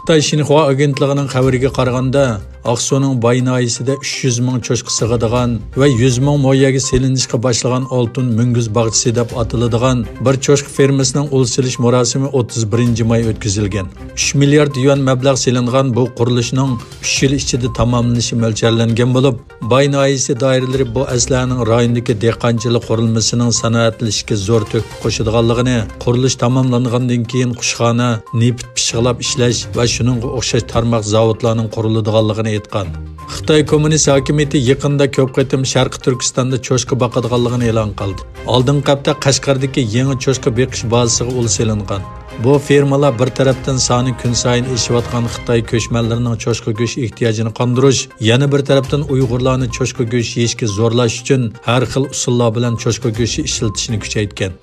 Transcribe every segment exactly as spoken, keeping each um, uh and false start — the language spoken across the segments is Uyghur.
خىتاي شىنخۇا ئاگېنتلىقىنىڭ خەۋىرىگە قارىغاندا، ئاقسۇنىڭ باي ناھىيەسىدە ئۈچ يۈز مىڭ چوشقا سىغىدىغان ۋە يۈز مىڭ مو يەرگە سېلىنىشقا باشلىغان ئالتۇن مۈڭگۈز باغچىسى دەپ ئاتىلىدىغان بىر چوشقا فېرمىسىنىڭ ئۇل سېلىش مۇراسىمى ئوتتۇز بىرىنچى ماي ئۆتكۈزۈلگەن. ئۈچ مىليارد يۈەن مەبلەغ سېلىنغان بۇ قۇرۇلۇشنىڭ ئۈچ يىل ئىچىدە تاماملىنىشى مۆلچەرلەنگەن بولۇپ، باي ناھىيەسى دائىرىلىرى بۇ ئەسلىھەنىڭ رايوندىكى دېھقانچىلىق قۇرۇلمىسىنىڭ سانائەتلىشىشىگە زور تۆھپە قوشىدىغانلىقىنى، قۇرۇلۇش تاماملانغاندىن كېيىن قۇشخانا، نېفىت پىششىقلاپ ئىشلەش ۋە شۇنىڭغا ئوخشاش تارماق زاۋۇتلارنىڭ قۇرۇلىدىغانلىقىنى ئېيتقان. خىتاي كوممۇنىست ھاكىمىيىتى يېقىندا كۆپ قېتىم شەرقىي تۈركىستاندا چوشقا باقىدىغانلىقىنى ئېلان قىلدى. ئالدىنقى ھەپتە قەشقەردىكى يېڭى چوشقا بېقىش بازىسىغا ئۇل سېلىنغان. بۇ فېرمىلار بىر تەرەپتىن سانى كۈنسايىن ئېشىۋاتقان خىتاي كۆچمەنلىرىنىڭ چوشقا گۆشى ئېھتىياجىنى قاندۇرۇش، يەنە بىر تەرەپتىن ئۇيغۇرلارنى چوشقا گۆشى يېيىشكە زورلاش ئۈچۈن ھەر خىل ئۇسۇللار بىلەن چوشقا گۆشى ئىشلىتىشنى كۈچەيتكەن.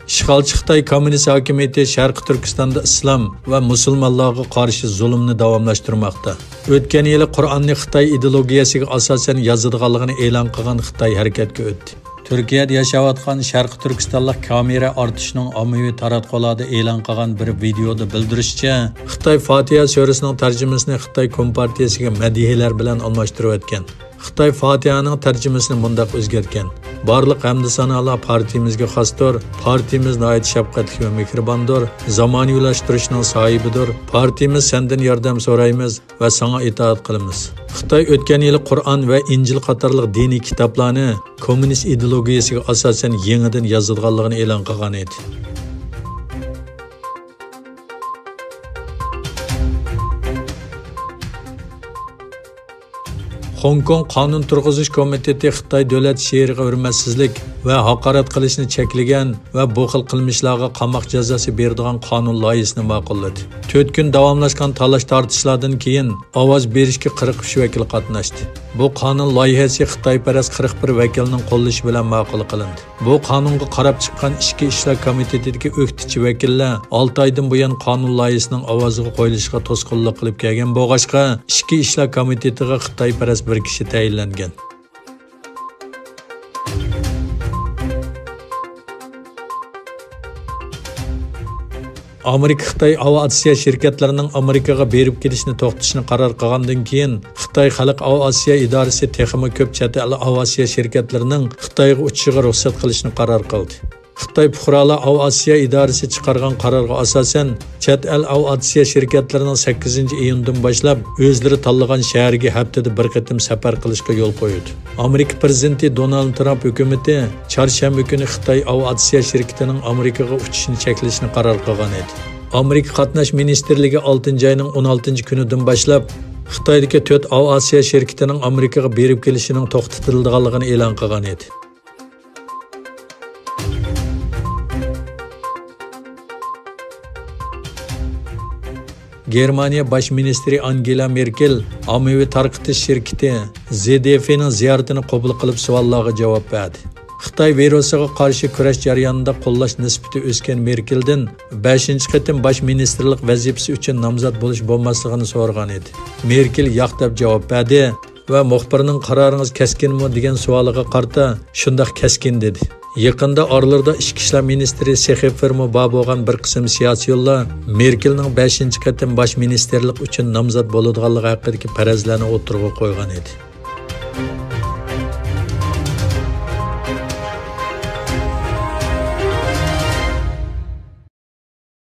ئىشغالچى خىتاي كوممۇنىست ھاكىمىيىتى شەرقىي تۈركىستاندا ئىسلام ۋە مۇسۇلمانلارغا قارشى زۇلۇمنى داۋاملاشتۇرماقتا. ئۆتكەن يىلى قۇرئاننى خىتاي ئىدېئولوگىيەسىگە ئاساسەن يازىدىغانلىقىنى ئېلان قىلغان خىتاي ھەرىكەتكە ئۆتتى. تۈركىيەدە ياشاۋاتقان شەرقىي تۈركىستانلىق كامىرە ئارتۇشنىڭ ئاممىۋى تاراتقۇلاردا ئېلان قىلغان بىر ۋىدېيودا بىلدۈرۈشىچە، خىتاي فاتىھە سۈرىسىنىڭ تەرجىمىسىنى خىتاي كومپارتىيەسىگە مەدھىيەلەر بىلەن ئالماشتۇرۇۋەتكەن. خىتاي فاتىھەنىڭ تەرجىمىسىنى مۇنداق ئۆزگەرتكەن: «بارلىق ھەمدۇ سانالار پارتىيىمىزگە خاستۇر، پارتىيىمىز ناھايىتى شەپقەتلىك ۋە مېھرىباندۇر، زامانىۋىلاشتۇرۇشنىڭ ساھىبىدۇر، پارتىيىمىز سەندىن ياردەم سورايمىز ۋە ساڭا ئىتائەت قىلىمىز.» خىتاي ئۆتكەن يىلى قۇرئان ۋە ئىنجىل قاتارلىق دىنىي كىتابلارنى كوممۇنىست ئىدېئولوگىيەسىگە ئاساسەن يېڭىدىن يازىدىغانلىقىنى ئېلان قىلغان ئىدى. خوڭكوڭ قانۇن تۇرغۇزۇش كومىتېتى خىتاي دۆلەت شېئىرىغا ھۆرمەتسىزلىك ۋە ھاقارەت قىلىشنى چەكلىگەن ۋە بۇ خىل قىلمىشلارغا قاماق جازاسى بېرىدىغان قانۇن لايىھىسىنى ماقۇللىدى. تۆت كۈن داۋاملاشقان تالاش-تارتىشلاردىن كېيىن ئاۋاز بېرىشكە قىرىق ئۈچ ۋەكىل قاتناشتى. بۇ قانۇن لايىھەسى خىتايپەرەس قىرىق بىر ۋەكىلنىڭ قوللىشى بىلەن ماقۇل قىلىندى. بۇ قانۇنغا قاراپ چىققان ئىچكى ئىشلار كومىتېتىدىكى ئۆكتىچى ۋەكىللەر ئالتە ئايدىن بۇيان قانۇن لايىھىسىنىڭ ئاۋازغا قويۇلۇشىغا توسقۇنلۇق قىلىپ كەلگەن بولغاچقا، ئىچكى ئىشلار كومىتېتىغا خىتايپەرەس بىر كىشى تەيىنلەنگەن. ئامېرىكا خىتاي ئاۋىئاتسىيە شىركەتلىرىنىڭ ئامېرىكىغا بېرىپ كېلىشنى توختىتىشنى قارار قىلغاندىن كېيىن، خىتاي خەلق ئاۋىئاتسىيە ئىدارىسى تېخىمۇ كۆپ چەت ئەل ئاۋىئاتسىيە شىركەتلىرىنىڭ خىتايغا ئۇچۇشىغا رۇخسەت قىلىشنى قارار قىلدى. خىتاي پۇقرالار ئاۋىئاتسىيە ئىدارىسى چىقارغان قارارغا ئاساسەن، چەت ئەل ئاۋىئاتسىيە شىركەتلىرىنىڭ سەككىزىنچى ئىيۇندىن باشلاپ ئۆزلىرى تاللىغان شەھەرگە ھەپتىدە بىر قېتىم سەپەر قىلىشقا يول قويىدۇ. ئامېرىكا پىرېزىدېنتى دونالد ترامپ ھۆكۈمىتى چارشەنبە كۈنى خىتاي ئاۋىئاتسىيە شىركىتىنىڭ ئامېرىكىغا ئۇچۇشىنى چەكلەشنى قارار قىلغان ئىدى. ئامېرىكا قاتناش مىنىستىرلىكى ئالتىنچى ئاينىڭ ئون ئالتىنچى كۈنىدىن باشلاپ خىتايدىكى تۆت ئاۋىئاتسىيە شىركىتىنىڭ ئامېرىكىغا بېرىپ كېلىشىنىڭ توختىتىلىدىغانلىقىنى ئېلان قىلغان ئىدى. گېرمانىيە باش مىنىستىرى ئانگېلا مېركېل ئاممىۋى تارقىتىش شىركىتى زې دې ئېفنىڭ زىيارىتىنى قوبۇل قىلىپ، سوئاللارغا جاۋاب بەردى. خىتاي ۋىرۇسىغا قارشى كۈرەش جەريانىدا قوللاش نىسبىتى ئۆسكەن مېركېلدىن بەشىنچى قېتىم باش مىنىستىرلىق ۋەزىپىسى ئۈچۈن نامزات بولۇش بولماسلىقىنى سورىغان ئىدى. مېركېل ياق دەپ جاۋاب بەردى ۋە مۇخبىرنىڭ «قارارىڭىز كەسكىنمۇ؟» دېگەن سوئالىغا قارىتا، «شۇنداق كەسكىن» دېدى. يېقىندا ئارىلىرىدا ئىچكى ئىشلار مىنىستىرى سېخېفېرمۇ بار بولغان بىر قىسىم سىياسىيونلار مېركېلنىڭ بەشىنچى قېتىم باش مىنىستىرلىق ئۈچۈن نامزات بولىدىغانلىقى ھەققىدىكى پەرەزلەرنى ئوتتۇرىغا قويغان ئىدى.